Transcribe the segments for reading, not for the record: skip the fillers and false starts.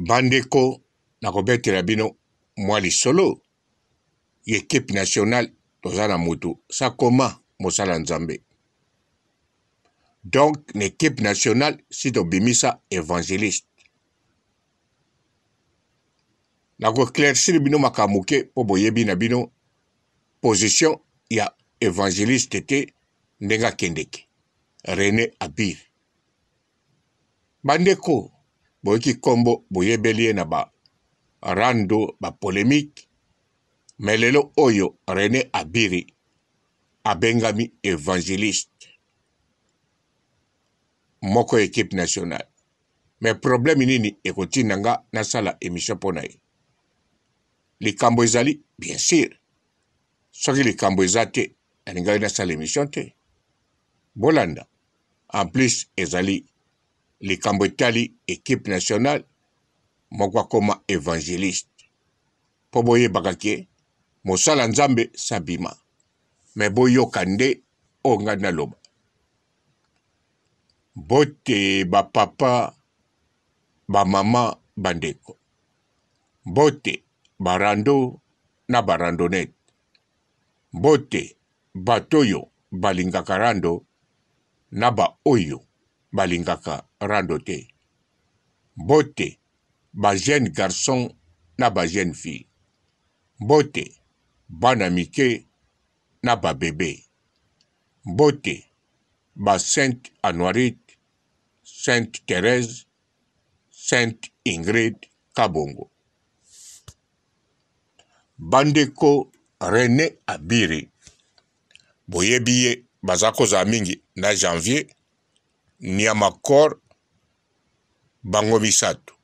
Bandeko, nakobetela bino mwa lisolo ya equipe nationale. Toza na mutu sakoma mosala Nzambe. Donc na equipe nationale si tobimisa evangeliste. Nako eclaircir bino makambo moke mpo boyebi na bino position ya evangeliste te ndenge akendeke. Rene Abir. Bandeko, boyoki kombo boyebeli ye na ba rando, ba polemique, mais lelo oyo Rene Abiri abengami evangeliste moko ya equipe nationale. Mais problème nini ekotinda nga nasala emission mpo na ye? Likambo ezali bien sûr, soki likambo eza te nalingaki nasala emission te. Bolanda. En plus ezali likambo etali equipe nationale, moko akoma evangeliste mpo boyebaka ke mosala Nzambe sabima. Me boyoka nde oyo ngai naloba. Mbote ba papa, ba mama, bandeko. Mbote ba rando na ba randonnette. Mbote bato oyo balingaka rando na ba oyo balingaka rando te. Mbote ba jeunes garçons na ba jeunes filles. Mbote bana mike na ba bebe. Mbote ba Sainte Anuarite, Sainte Therèse, Sainte Ingrid Kabongo. Bandeko Rene Abiri boyebi ye baza kozala mingi na Janvier Niamakor bango misato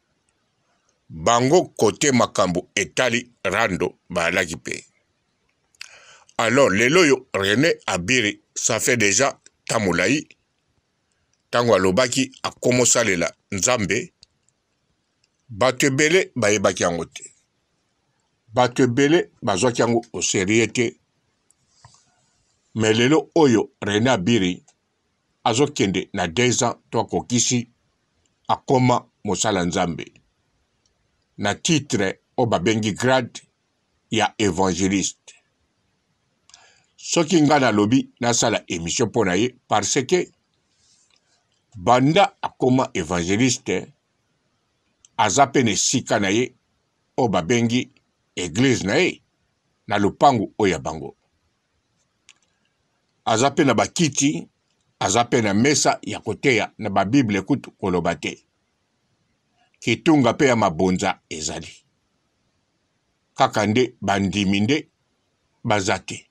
bango kote makambo etali rando bayalaki pe. Alors lelo oyo Rene Abiri ça fait dejà temps molayi tango alobaki akomosalela Nzambe. Bato ebele bayebaki yango te. Bato ebele bazwaki yango au serieux te. Mais lelo oyo Rene Abiri azokende na 2 ans to akokisi akoma mosala Nzambe na titre oyo babengi grade ya evangeliste. Soki nga nalobi nasala emission mpo na ye parce que banda akoma evangeliste aza mpe na esika na ye oyo babengi eglise na ye na lopango oyo ya bango. Aza mpe na bakiti, aza mpe na mesa ya koteya na ba bible kutu koloba te. Kitunga mpe ya mabonza ezali. Kaka nde bandimi nde baza te.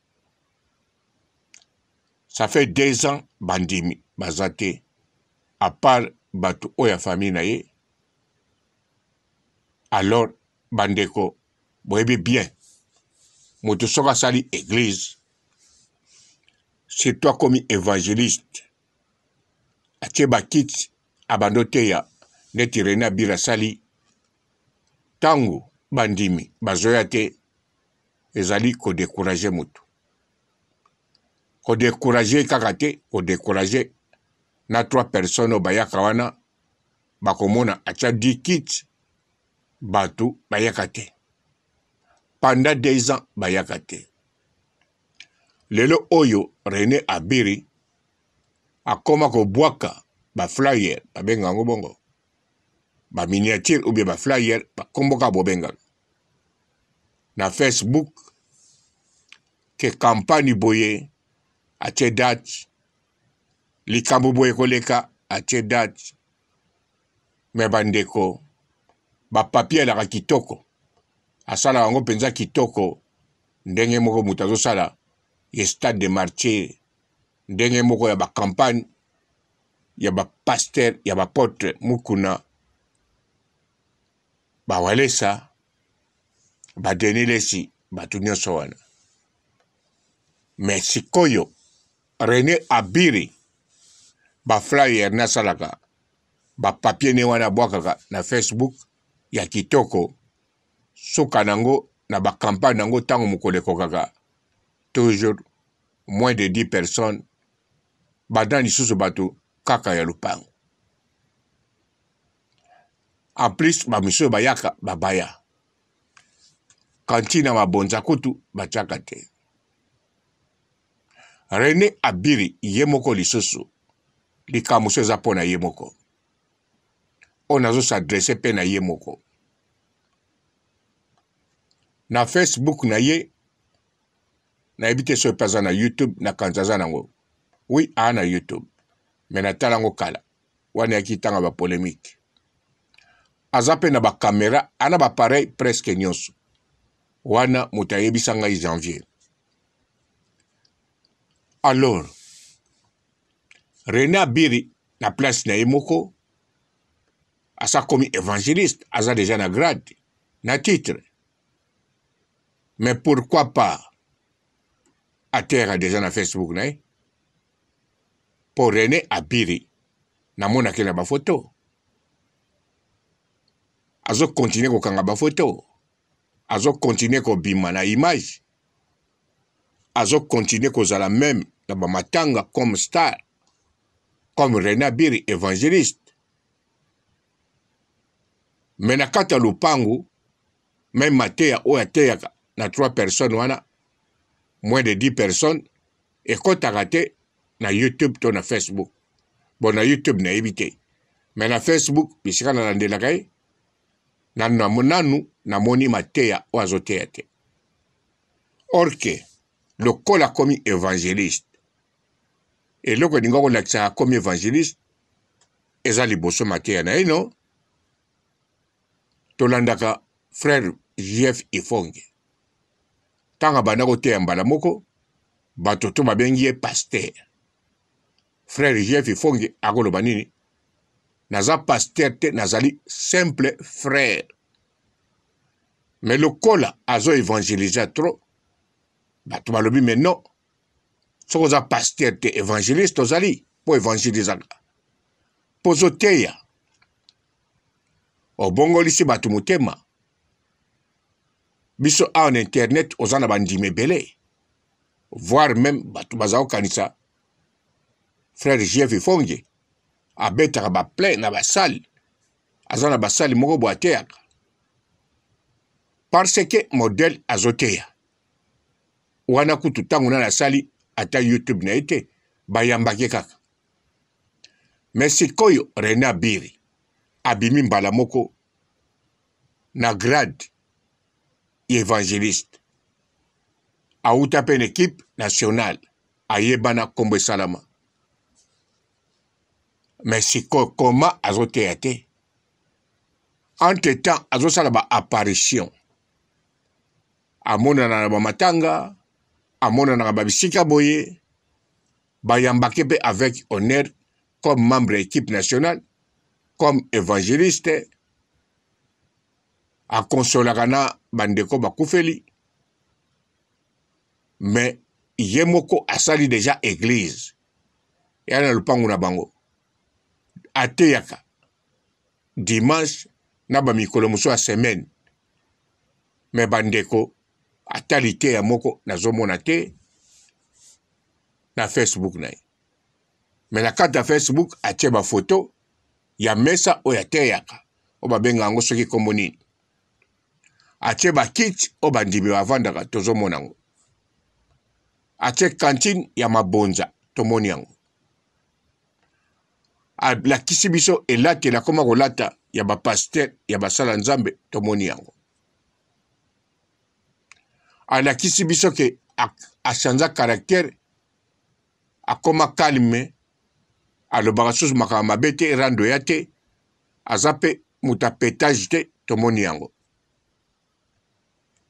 Ça fait 2 ans bandimi baza te à part bato oyo ya famille na ye. Alors bandeko boyebi bien moto soki asali eglise surtout akomi evangeliste atie bakiti abandi oteya neti Rene Abiri asali ntango bandimi bazoya te ezali ko decourager moto. Ko decourager kaka te, ko decourager na trois personnes oyo bayaka wana bakomona atia 10 kits bato bayaka te pendant 2 ans bayaka te. Lelo oyo Rene Abiri akoma kobwaka ba flyer babenga yango bongo ba miniature ou bien ba flyer bakombo kaka bobengaka na Facebook ke campagne boye atie date, likambo boye koleka atie date. Me bandeko, ba papier elaka kitoko, asalaka yango mpenza kitoko ndenge moko moto azosala ye stade de martyr, ndenge moko ya ba campagne ya ba pasteur ya ba apotre Mukuna, ba Walesa, ba Denis Lessi, bato nyonso wana. Me sikoyo Rene Abiri ba flyer nasalaka ba papier ne wana abwakaka na Facebook ya kitoko, suka nango na ba campagne nango ntango mokolo ekokaka toujours moins de 10 personnes banda lisusu bato kaka ya lopango. En plus ba misusu bayaka babaya. Cantine ya mabonza kutu batiaka te. Rene Abiri ye moko lisusu likambo mosusu eza mpo na ye moko. Oyo nazo s'adresser mpe na ye moko. Na Facebook na ye nayebi te soki mpe aza na YouTube na kanza aza nango. Oui, aa na YouTube. Mais natala yango kala. Wana eyaki tanga ba polemique. Aza mpe na ba camera, ana ba appareil presque nyonso. Wana moto ayebisa ngai janvier. Alors, Rene Abiri na place na ye moko asa komi évangéliste, aza déjà na grade, na titre. Mais pourquoi pas ateyaka déjà na Facebook na ye? Po Rene Abiri namonaki na ba photo. Azo continuer kokanga ba photo. Azo continuer kobima na image. Azo continuer kozala meme na ba matanga comme star. Comme Rene Abiri evangeliste. Mais na kati ya lopangu meme mateya oyo ateyaka na 3 personnes wana moins de 10 personnes ekotaka te na YouTube to na Facebook. Bon na YouTube nayebi te. Mais na Facebook bisika nalandelaka ye nanu nanu namoni mateya oyo azoteya te. Or que lokola akomi evangeliste, eloko elinga kolakisa akomi evangeliste eza liboso mateya na ye no. Tolandaka frère JF Ifonge ntango abanda koteya mbala moko bato to babengi ye pasteur. Frère JF Ifonge akoloba nini? Naza pasteur te, nazali simple frère. Mais lokola azo evangeliser trop, bato balobi mais non, soki oza pasteur te evangeliste ozali mpo evangelisaka mpo ozoteya obongolisi bato motema. Biso awa na internet oza na bandimi ebele, voire meme bato baza kokanisa frère JF Ifonge abetaka ba plein na basale, aza na basale moko boye ateyaka parce que modèle azoteya wana kutu ntango nani asali ata YouTube na ye te, bayambaki kaka. Mais sikoyo Rene Abiri abimi mbala moko na grade ya evangeliste, awuta mpe na equipe nationale, ayebana kombo esalama. Mais sikoyo koma azoteya te, entre temps azosala ba apparition, amonana na ba matanga, amonanaka ba bisika boye, bayambaki mpe avec honneur comme membre ya equipe nationale, comme evangeliste, akonsolaka na bandeko bakufeli, mais ye moko asali deja eglise ya na lopango na bango, ateyaka dimanche na ba mikolo mosusu ya semaine, mais bandeko ata liteya moko nazomona te na Facebook na ye. Mais na kati ya Facebook atie ba photo ya mesa oyo ateyaka, oyo babenga yango soki kombo nini, atie ba kiti oyo bandimi bavandaka, tozomona yango, atie cantine ya mabonza, tomoni yango, alakisi biso elateli akoma kolata ya ba pasteur ya basala Nzambe, tomoni yango, alakisi biso ke achanza caractère, akoma calme, alobaka susu makambo mabe te, rando ya te, aza pe moto ya petage te, tomoni yango.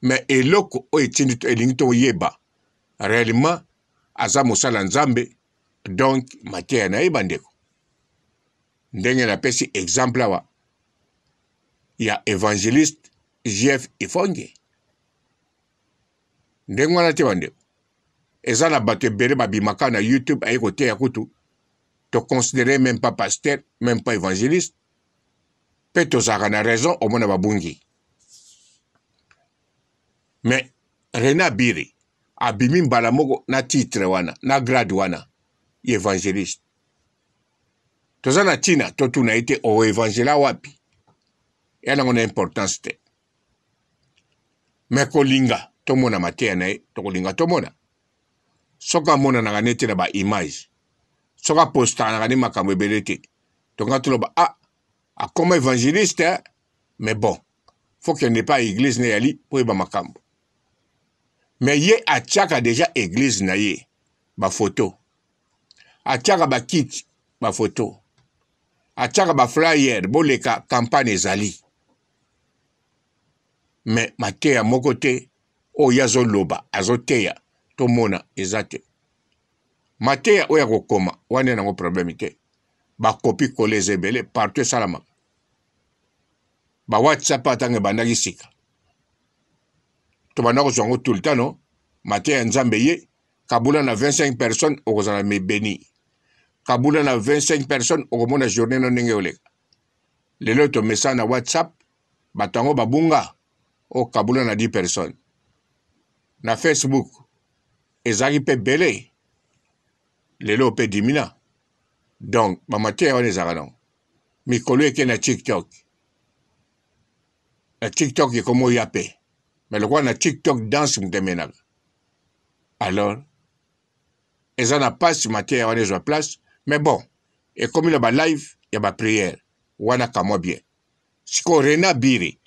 Mais eloko oyo etindi elingi toyeba réellement aza mosala Nzambe, donc mateya na ye bandeko, ndenge napesi exemple awa ya evangeliste JF Ifonge, ndenge wana te bandeko. Eza na bato ebele babimaka na YouTube aye koteya kutu to considere meme pas pasteur, meme pas evangeliste, pe tozalaka na raison omona babungi. Mais Rene Abiri abimi mbala moko na titre wana na grade wana ya evangeliste. Toza na tina totuna ye te o evangela wapi? Eya nango na importance te. Mais kolinga tomona mateya na ye, tokolinga tomona. Soki amonanaka ne te na ba image, soki apostanaka ne makambo ebele te, tonga toloba ah akoma evangeliste hein? Mais bon, faut kende pa eglise na yali po yeba makambo. Mais ye atiaka deja eglise na ye ba photo, atiaka ba kiti ba photo, atiaka ba flyer boleka campagne ezali. Mais mateya moko te oyo ye azoloba azoteya tomona eza te. Mateya oyo akokoma wana nango problème te. Ba copie coller eza ebele partout esalamaka. Ba WhatsApp atanga ebandaki sika. Tobanda kozwa yango tout le temps non? Mateya ya Nzambe ye kabula na 25 personnes okozala me beni. Kabula na 25 personnes okomona journée no ndenge oleka. Lelo tomesana na WhatsApp bato yango babunga okabula na 10 personnes. Na Facebook ezalaki mpe ebele lelo mpe dimina donc bamateya wana ezalaka nango mikolo eke na tiktok na tiktok ekomi oya mpe me lokola na tiktok danse moto emenaka alors eza na mpasi mateya wana ezwa place mais bon ekomi na balive ya bapriere wana kamwa bien sikoyo rena biri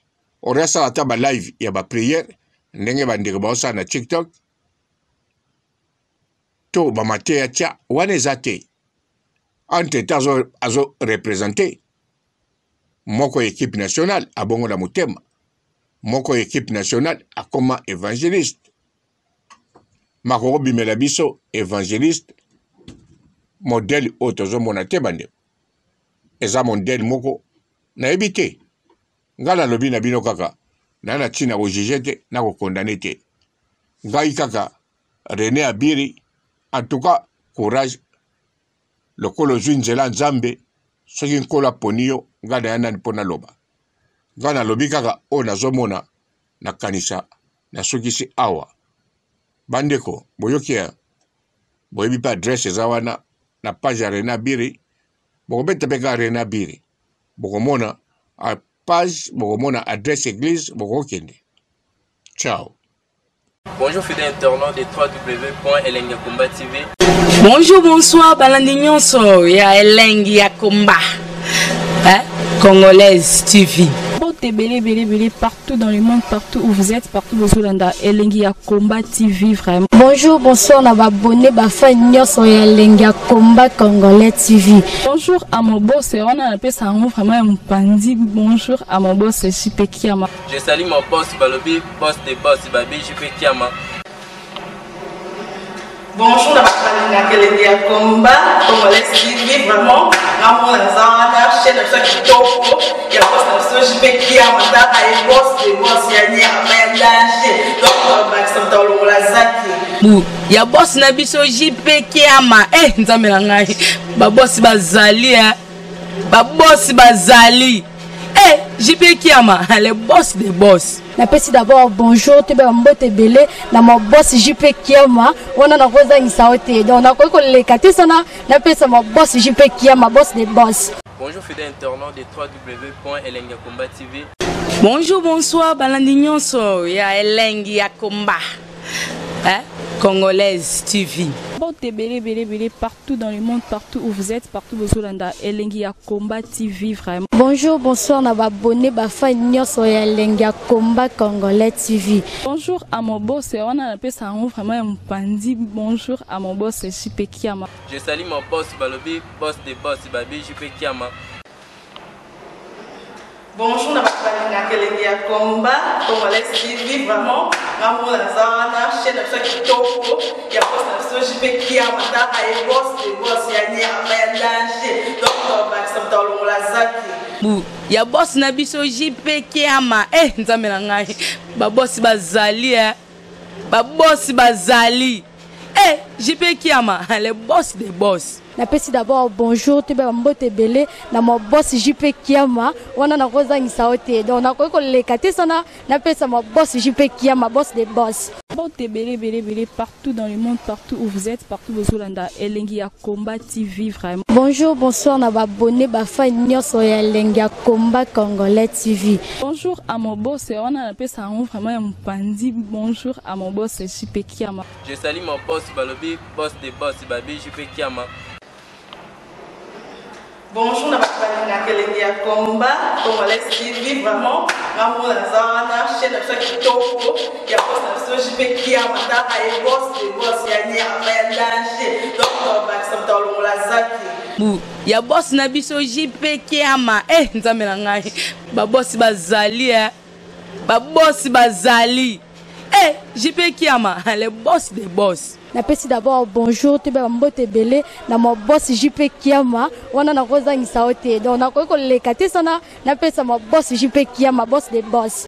ori asala ata balive ya bapriere ndenge bandeko baosala na tiktok to bamateya tya wana eza te entre temps azo, azo represente moko ya equipe nationale abongola motema moko ya equipe nationale akoma evangeliste makokobimela biso evangeliste modele oyo tozomona te bandeko eza modele moko nayebi te ngai nalobi na bino kaka na na ntina kojuge te na kokondane te ngai kaka Rene Abiri en tout cas courage lokola ozwi nzela Nzambe soki Nkolo aponi yo ngai naya nani mpo naloba ngai nalobi kaka oyo nazomona nakanisa nasukisi awa bandeko boyoki ya boyebi mpe adresse eza wana na page ya Rene Abiri bokobeta mpe kaka Rene Abiri bokomona page bokomona adresse eglise bokokende ciao. Bonjour fidèles internautes de www.elengiyakomba TV. Bonjour, bonsoir, balandi nyonso ya Elengi ya Komba. Hein? Congolaise TV. Mbote ebele ebele ebele partout dans le monde, partout où vous êtes, partout bozolanda Elengi ya Combat TV vraiment. Bonjour, bonsoir na ba abonné ba fan nyonso ya Elengi ya Combat Congolais TV. Bonjour à mon boss, wana napesa yango vraiment ya mopanzi. Bonjour à mon boss JP Kiama. Je salue mon boss balobi boss de boss babi JP Kiama. Bonjour na bato balingaka elengi ya combat congolais TV vraiment ngamona naza wana chaîne na biso ya kitoko ya boss na biso JP Kiama tala ye boss de boss ya nyama ya danger donc bakisa moto alongola zaki bu ya boss na biso JP Kiama eh nzambe na ngai ba boss bazali eh ba boss bazali Eh, JP Kiama, le boss des boss. Napesi d'abord bonjour toyeba bambote ebele na ma boss JP Kiama wana nakozangisa yo te donc nakoki koleka te sana napesa ma boss JP Kiama boss des boss. Bonjour fidèles internautes de www.elengiyakomba.tv. Bonjour, bonsoir, balandi nyonso ya Elengi ya Komba. Hein? Congolaise TV. Mbote ebele ebele ebele partout dans le monde, partout où vous êtes, partout bozolanda Elengi ya Combat TV vraiment. Bonjour, bonsoir na ba abonné ba fan nyonso ya Elengi ya Combat Congolais TV. Bonjour à mon boss, wana napesa yango vraiment ya mopanzi. Bonjour à mon boss JP Kiama. Je salue mon boss balobi boss de boss babi JP Kiama. Bonjour na bato balingaka elengi ya combat congolais TV vraiment ngamona naza wana chaîne na biso ya kitoko ya boss na biso JP Kiama tala ye boss de boss ya nyama ya danger donc bakisa moto alongola zaki bu ya boss na biso JP Kiama eh nzambe na ngai ba boss bazali eh ba boss bazali eh JP Kiama le boss de boss. Napesi d'abord bonjour, toyeba bambote ebele na ma boss JP Kiama. Wana nakozangisa yo te, donc nakoki koleka te sana napesa ma boss JP Kiama, boss de boss. Mbote ebele ebele ebele partout dans le monde, partout où vous êtes, partout bozolanda Elengi ya Combat TV vraiment. Bonjour, bonsoir na ba abonné, ba fan nyonso ya Elengi ya Combat Congolais TV. Bonjour à mon boss, wana napesa yango vraiment ya mopanzi. Bonjour à mon boss JP Kiama. Je salue mon boss balobi boss de boss babi JP Kiama. Bonjour na bato balingaka Elengi ya Combat Congolais TV, vraiment nga moko naza wana, chaîne na biso ya kitoko ya boss na biso JP Kiama. Taka ye boss de boss ya nyama ya danger, donc tobakisa moto alongola zaki bu ya boss na biso JP Kiama. Eh, nzambe na ngai, babosi bazali, eh babosi bazali, eh JP Kiama, le boss de boss. Napesi d'abord bonjour, toyeba bambote ebele na ma boss JP Kiama. Wana nakozangisa yo te, donc nakoki koleka te sana napesa ma boss JP Kiama, boss de boss.